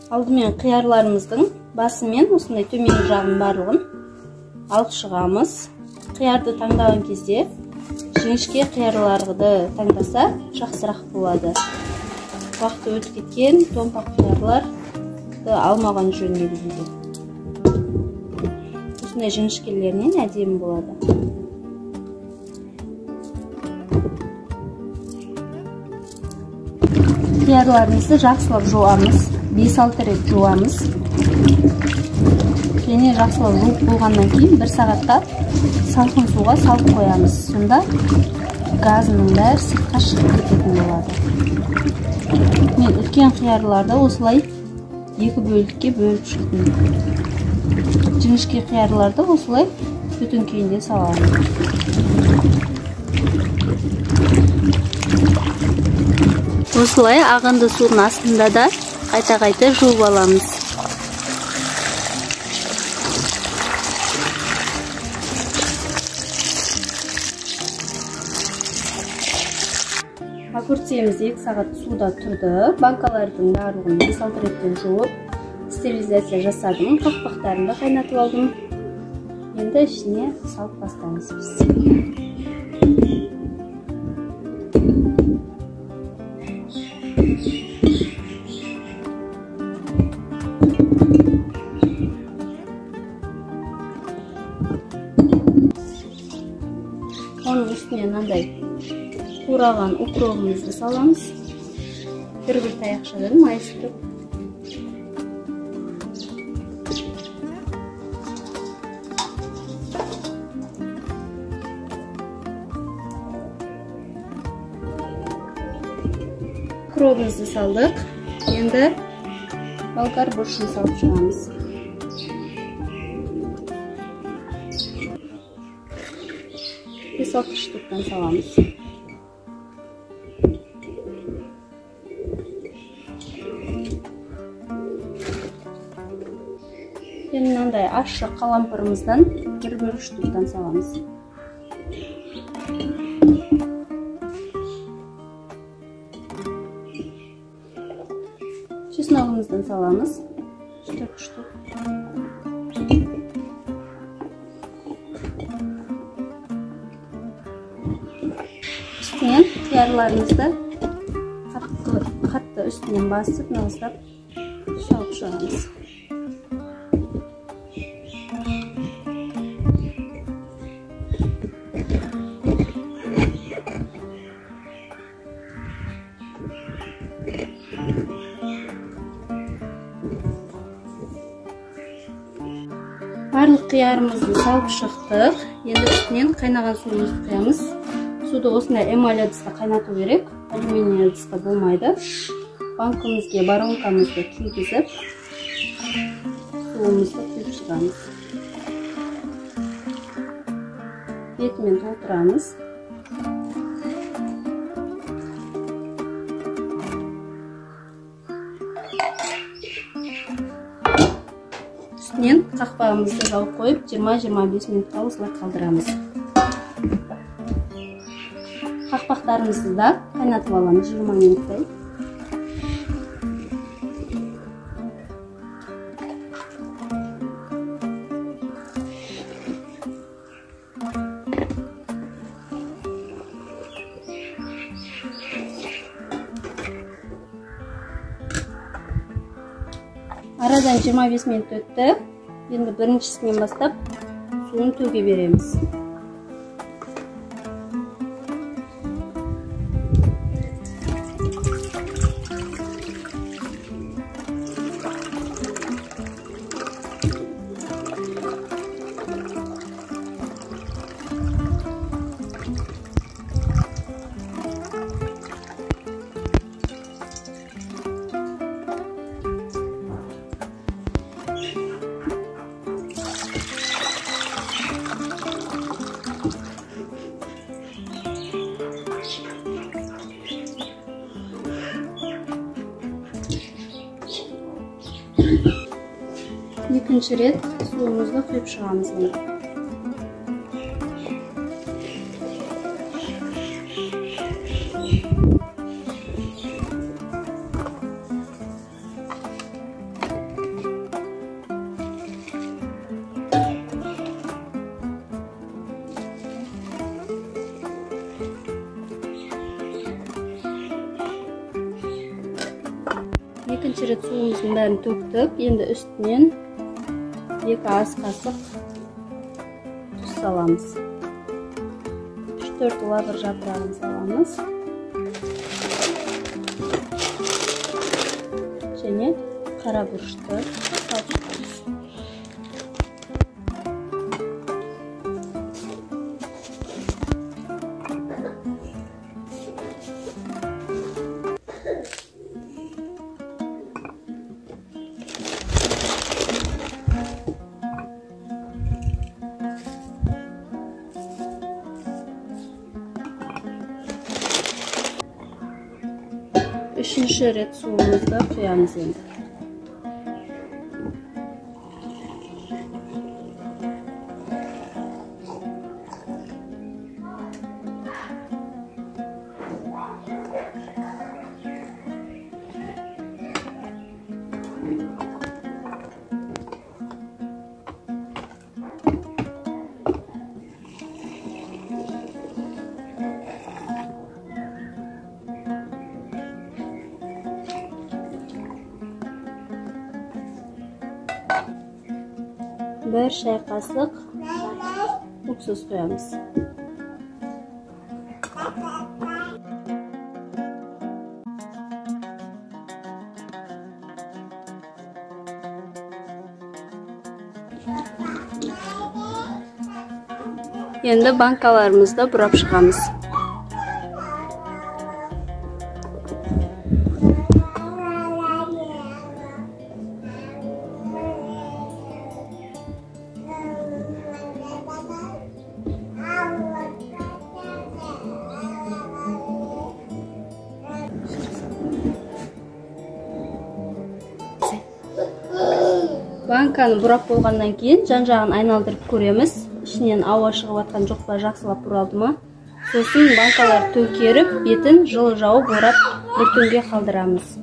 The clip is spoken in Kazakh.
Алдымен қиярларымыздың басы мен осындай төменгі жағын барлығын алып шығамыз. Қиярды таңдаған кезде жіңішке қиярларды таңдаса жақсырақ болады. Уақыты өтіп кеткен томпақ қиярларды алмаған жөн негізінде. Осындай жіңішкелерінен әдемі болады. Қиярларымызды жақсылап жуамыз. 5-6 рет жуамыз. Және жақсылап жуып болғаннан кейін 1 сағатқа салқын суға салып қоямыз. Сонда газының бәрі сыртқа шығып кететін болады. Мен үлкен қиярларды осылай 2 бөлікке бөліп шықтым. Жіңішке қиярларды осылай бүтін күйінде саламын. Осылай ағынды судың астында да қайта-қайта жуып аламыз. Огурцеміз 2 сағат суда тұрды. Банкалардың барлығын 5-6 реттен жуып, стерилизация жасадым. Қақпақтарын да қайнатып алдым. Енді ішіне салып бастаймыз біз. Оның үстіне мынандай қураған укробымызды саламыз. Бір таяқшадан майыстырып. Укробымызды салдық. Енді болгар бұрышын салып шығамыз. 5-6 штуктан саламыз. Енді мынандай ащы қалампырымыздан бір штуктан саламыз. Чесногымыздан саламыз. 4 штук. Үстінен қиярларымызды қатты үстінен басып, нығыздап салып шығамыз. Барлық қиярымызды салып шықтық. Енді үстінен қайнаған суымызды құямыз. Суды осындай эмаль ыдыста қайнату керек, алюминий ыдыста болмайды. Банкімізге воронкамызды кигізіп, суымызды құйып шығамыз. Бетімен толтырамыз. Үстінен қақпағымызды жауып қойып, 20-25 минутқа осылай қалдырамыз. Қақпақтарымызды да қайнатып аламыз 20 минуттай. Арадан 25 минут өтті. Енді біріншісінен бастап суын төге береміз. Екінші рет суымызды құйып шығамыз енді. Екінші рет суымыздың бәрін төктік. Енді үстінен 2 ас қасық тұз саламыз. 3-4 лавр жапырағын саламыз. Және қара бұрышты салып шығамыз. Үшінші рет суымызды құямыз енді. Бір шай қасық уксус құямыз. Енді банкаларымызды бұрап шығамыз. Банканы бұрап болғаннан кейін жан-жағын айналдырып көреміз. Ішінен ауа шығып атқан жоқ па, жақсылап бұралды ма? Сосын банкалар төңкеріп, бетін жылы жауып орап бір түнге қалдырамыз.